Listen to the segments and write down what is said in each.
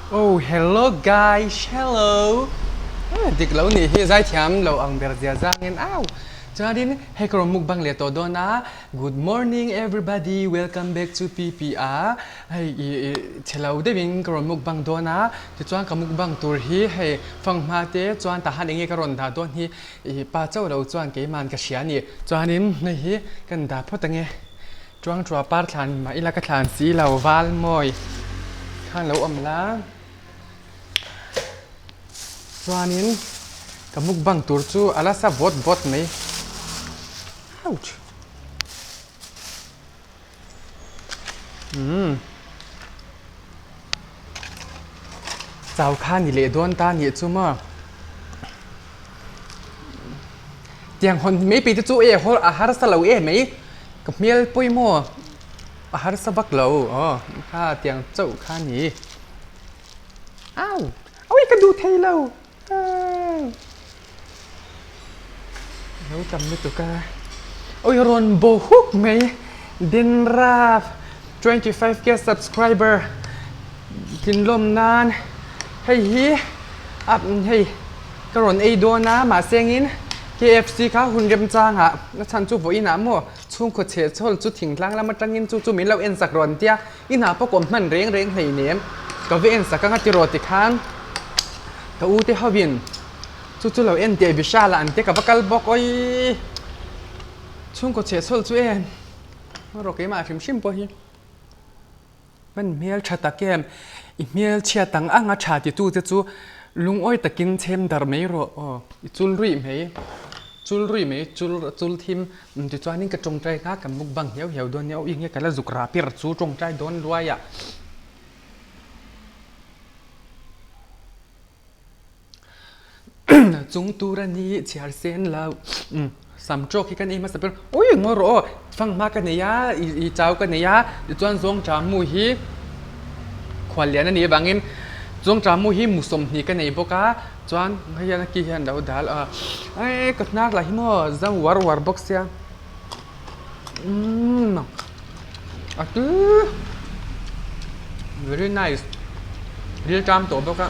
Oh hello guys hello dik lo nih hi zaithiam lo ang ber zia zangin au chuanin hei ka rawn mukbang leh tawh dawn a good morning everybody welcome back to pp a hei ih chhe lo deuhin ka rawn mukbang dawn a tichuan ka mukbang tur hi hei fanghma te chuan tah han enge ka rawn dah dawn hi ih pa chauh lo chuan keimahn ka hria a ni chuanin hei hi kan dah phawt ange. Chuangchua par thlan mah ila ka thlan si lo val mawi khan lo awm la chuanin ka mukbang tur chu a la sa vawt vawt mai ouch umm chau kha ni leh dawn ta nih chu maw. Tiang hawn mai pei te chu e haw a harsa lo em mai ka hmel pawimawh a harsa vak lo aw kha tiang chauh kha a ni au awi ka duh thei lo aaa lo tam lutuk a awi rawn bo huk mai Dinrap 25k subscriber thinlawm nan hei hi a hei. Ka rawn ei dawn a, mahse engin KFC kha hun remchangah a chhan chu vawiinah maw chhungkaw chhehchhawl chu thingtlang lam atangin chu chu min lo en sak rawn tia i hna pawh kawm hman reng reng hleinem ka va en sak anga tiraw tikhan ka u te hovin chu chu lo en teh Vishal ah an te ka va kal bawk awii chhungkaw chhehchhawl chu e rawh keimah hrim hrim pawh hi. Hman hmel tha tak em? I hmel chhiat ang anga tha titu te chu lungawi takin chhem darh mai rawh aw. I chul ruih mai, chul ruih mai, chul chul thim tichuanin ka tawngtai kha kan mukbang hiau hiau dawn nia aw enge ka la zuk rah pir chu tawngtai dawn luai ah. Chung tur a ni chhiar sen lo sam tawk hi kan ei hmasa ber ui ngaw rawh aw fanghma ka nei a i chau ka nei a tichuan zawngṭah mu hi khual lian a nih avangin zawngṭah mu hi mu 20 ka nei bawk a chuan hei hian a ki hian a lo dal a eee ka hnar lah hi maw zau uar uar bawk sia umm a tui very nice ril ṭam tawh bawk a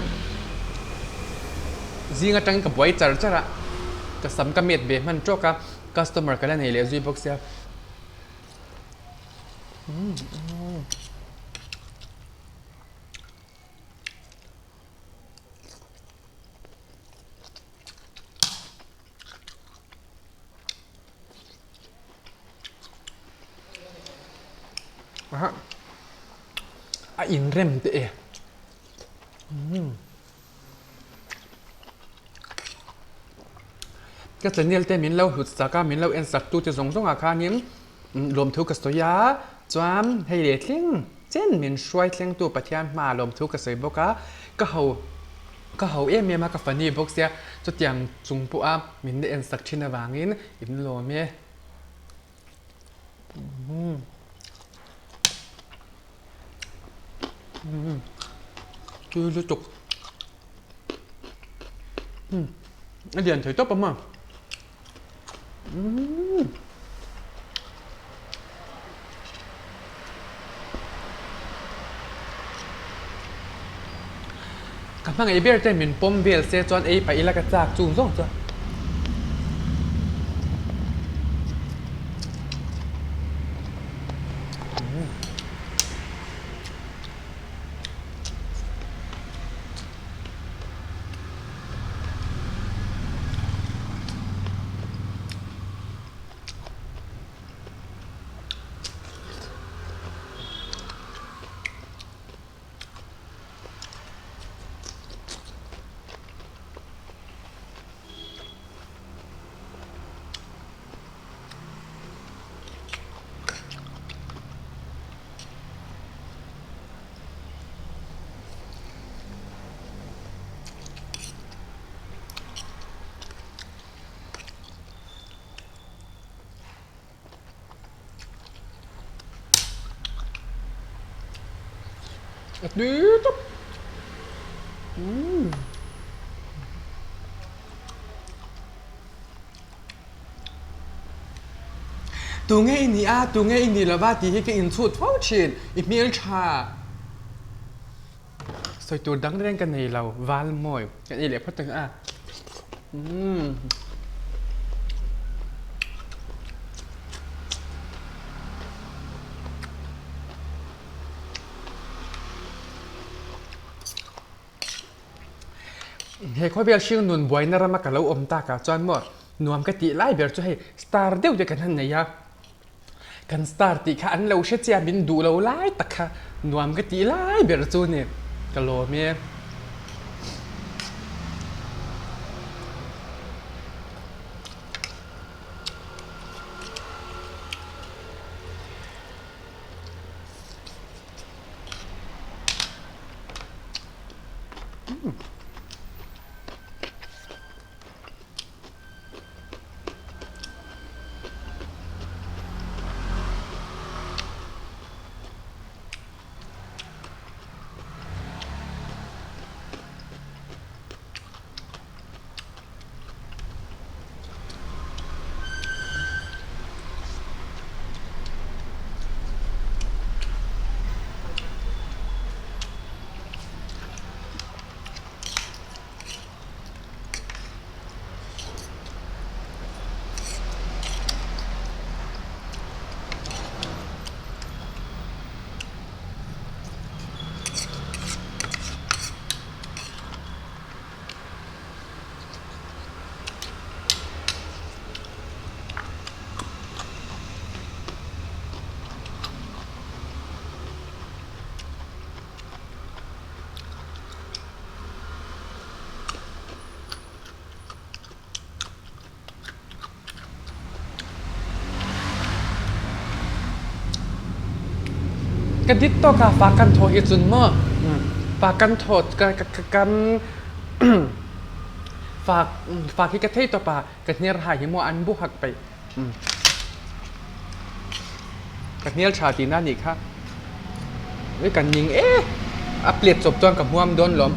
zing aṭangin ka buai char char a ka sam ka met ve hman ṭawk a customer ka la nei leh zui bawk sia umm. A inrem teh e umm ka channel te min lo hlut sak a min lo en sak tu te zawng zawng ah khanin lawmthu ka sawi a chuan hei leh thleng chen min hruai thleng tu Pathian hmaah lawmthu ka sawi bawk a ka ho ka ho em em a ka fani bawk sia chutiang chung pawh a min la en sak thin avangin in lawm e. Tui lutuk a lian thei tawp a maw Ka hmangaih ber te min pawm vel se chuan ei pah ila ka chak chung zawng chuan. A tui tawp umm. Tunge i nih a, tunge i nih lova tih hi ka inchhut fo thin, i hmeltha. Sawi tur dang reng ka nei lo, val mawi kan ei leh phawt ang a. Umm. He khawvel hring nun buaina rama ka lo awm takah chuan maw nuam ka tih lai ber chu hei star deuh te kan han nei a, kan star tih kha an lo hre chiah min duh lo lai tak kha nuam ka tih lai ber chu a ni ka lawm e. Ka dit tawk ah fa kan thawh hi cun maw fa kan thawt kan fa khi ka thei tawp ah ka hniar hai hi maw an bu hak pei. Ka hnial ṭha tina nih kha. Ui kan ning e a plate chawp chuan ka hmuam dawn lawm.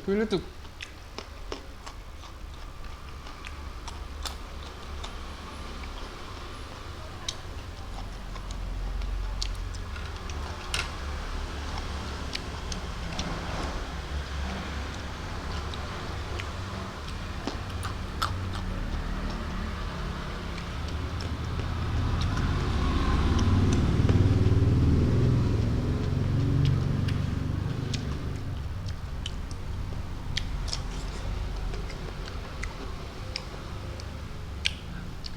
Tui lutuk.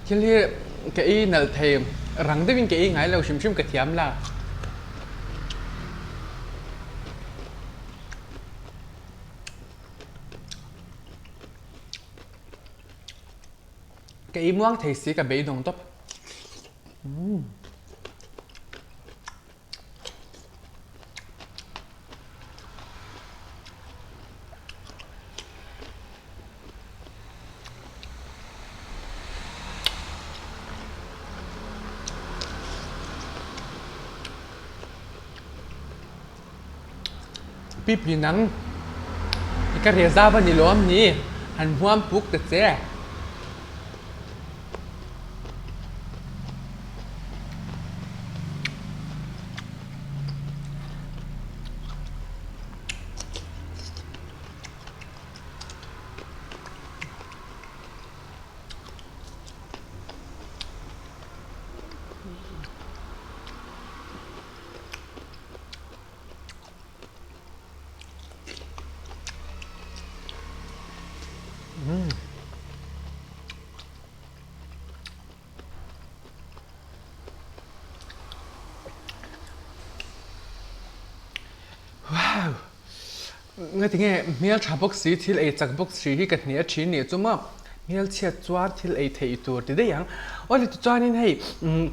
Thil hi ka ei nalh thei, rang deuhin ka ei ngai lo hrim hrim ka thiam la. Ka ei muang thei si ka beidawng tawp. Pipi nang ka reza va ni lawm ni han huam puk ta che. Wow! Ngatinge hmel tha bawk si thil ei chak bawk si hi ka hne a thin nih chu maw hmel chhiat chuan thil ei theih tur ti daih ang. Awle tichuanin hei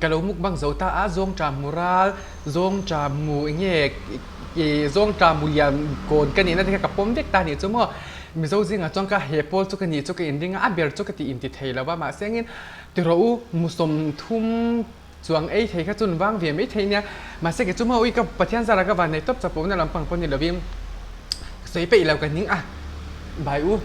ka lo mukbang zo ta a zawngṭah mu ral zawngṭah mu enge ih zawngṭah mu lian kawn ka nihna te kha ka pawm vek ta nih chu maw Mizo zingah chuan ka he pawl chu ka nih chu ka inring a a ber chu ka tih inti thei lo va mahse engin ti rawh u mu 30 Chuang ei thei kha chun vang ve mai thei nia. Mahse kei chu maw ui ka Pathian zara ka van nei tawp chapona lampang pawh ni lovin sawi peih lo ka ning a. Bye u.